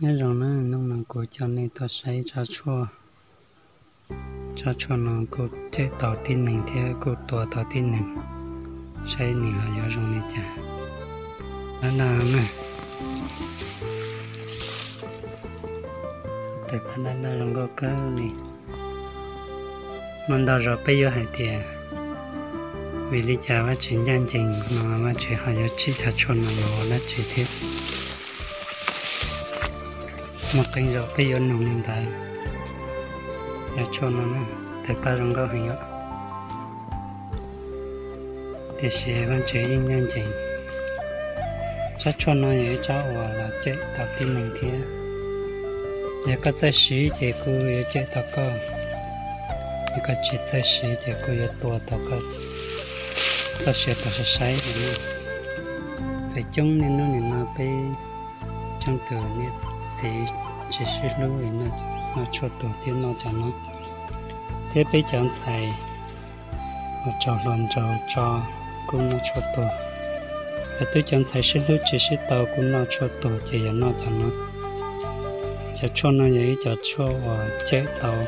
Nyob zoo na, hnub no kuv coj nej tuaj saib tsob tshuaj. Tsob tshuaj no kuj cem tau tib neeg thiab kuj tua tau tib neeg, saib nws ho yuav zoo li cas. Pab daj na, tes pab daj daj zoo nkauj kawg li. Muaj ntau zaus peb yuav hais tias vim li cas Vajtswv ncaj ncees no Vajtswv ho yuav tsim cov tshuaj no los ua dab tsi thiab. Muaj qee zaus peb yuav nug li ntawd. Cov tshuaj no na, tes pab zoo nkauj heev os. Tiam sis Vajtswv yeej ncaj ncees. Tsob tshuaj no yog ib tsob uas los cem tau tib neeg thiab. Yog koj txawj siv ces kuj yuav cem tau koj, yog koj tsis txawj siv ces kuj yuav tua tau koj txoj sia tau sai sai li na. Feem coob niaj hnub nim no peb coob tus niam txiv tsis sib hlub li na, noj tshuaj tuag thiab noj cov no, thiab peb cov ntxhais uas tsaug hluas nraug tso kuj noj tshuaj tuag. Yog twb cov ntxhais sib hlub tsis sib tau kuj noj tshuaj tuag ces yog noj cov no. Cov tshuaj no yog ib cov tshuaj uas cem tau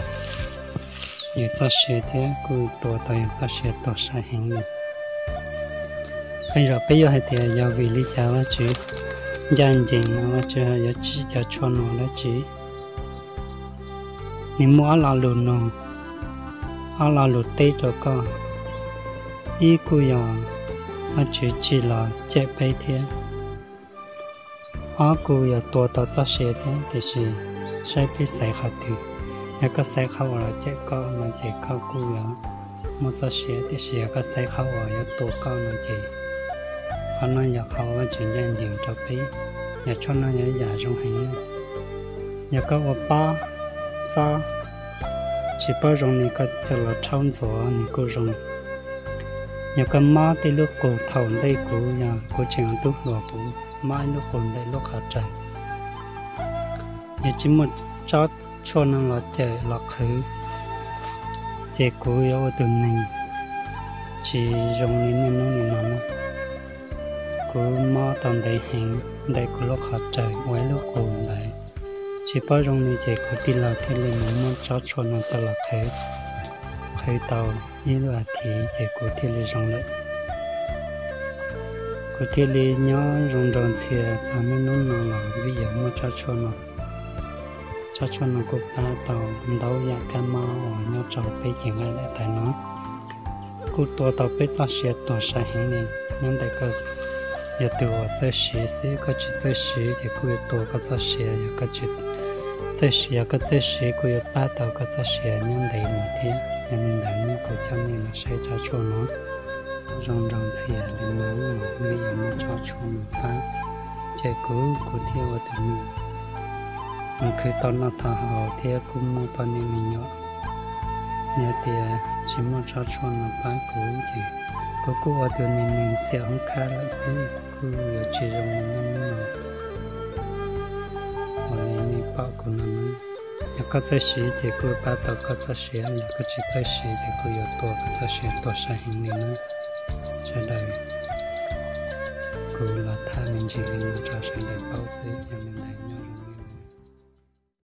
yus txoj sia thiab kuj tua tau yus txoj sia tuag sai heev li. Qee zaum peb yuav hais tias yog vim li cas Vajtswv ncaj ncees no Vajtswv ho yuav tsim cov tshuaj no dab tsi. Nws muaj ob lo lus nug, ob lo lus teb rau koj. Ib kuj yog Vajtswv tsim los cem peb thiab, ob kuj yog tua tau txoj sia thiab, tiam sis saib peb xaiv qhov twg. Yog koj xaiv qhov uas los cem koj no ces koj kuj yuav muaj txoj sia, tiam sis yog koj xaiv qhov uas yuav tua koj no ces qhov no yog qhov uas Vajtswv ncaj ncees rau peb. Yam tshuaj no yog yam zoo heev. Yog koj ua pob txob tsis paub zoo li koj coj los rhaub ntxuav nws kuj zoo. Yog koj mob tej lub qub thaum ntej kuv, yog kuv tseem ua tub hluas kuv mob ib lub qub ntawm lub qhov rawg, yog tsis muaj tsob tshuaj no los cawm los qhwv, ces kuv yuav ua tus neeg tsis zoo li niaj hnub nim no na. Kuv mob tau ntev heev ntawm kuv lub qhov rawg ua ib lub qub ntawd, tsis paub zoo li ces kuv tij laug thiaj li mus muab tsob tshuaj no tau los qhwv, qhwv tau ib lub as thiv ces kuv thiaj li zoo lawm. Kuv thiaj li nyob zoo nraug ntxhias txog niaj hnub no los vim yog muaj tsob tshuaj no. Tsob tshuaj no kuj pab tau ntau yam kab mob uas nyob rau peb cev nqaij daim tawv no, kuj tua tau peb txoj sia tuag sai heev li. Nyob ntawm koj yog tus uas txawj siv xwb, koj tsis txawj siv ces kuj yuav tua koj txoj sia, yog koj tsis txawj siv, yog koj txawj siv kuj yuav pab tau koj txoj sia nyob ntev mus thiab. Yog li ntawd kuv coj nej los saib tsob tshuaj no zoo nraug ntxhias li no, vim yog muaj tsob tshuaj no pab, ces kuv, kuv thiaj ua tus neeg mus khwv tau noj tau haus thiab kuj muaj poj niam me nyuam. Yog tias tsis muaj tsob tshuaj no pab kuv ces kuv kuj ua tus neeg ntxias hoob khab lawm xwb, kuj yuav tsis zoo li niaj hnub no uas nej pom kuv no na. Yog koj txawj siv ces kuj pab tau koj txoj sia, yog koj tsis txawj siv ces kuj yuav tua koj txoj sia tuag sai heev li na. Sawv daws, kuv los tham me ntsis li no rau sawv daws paub xwb, yog li ntawd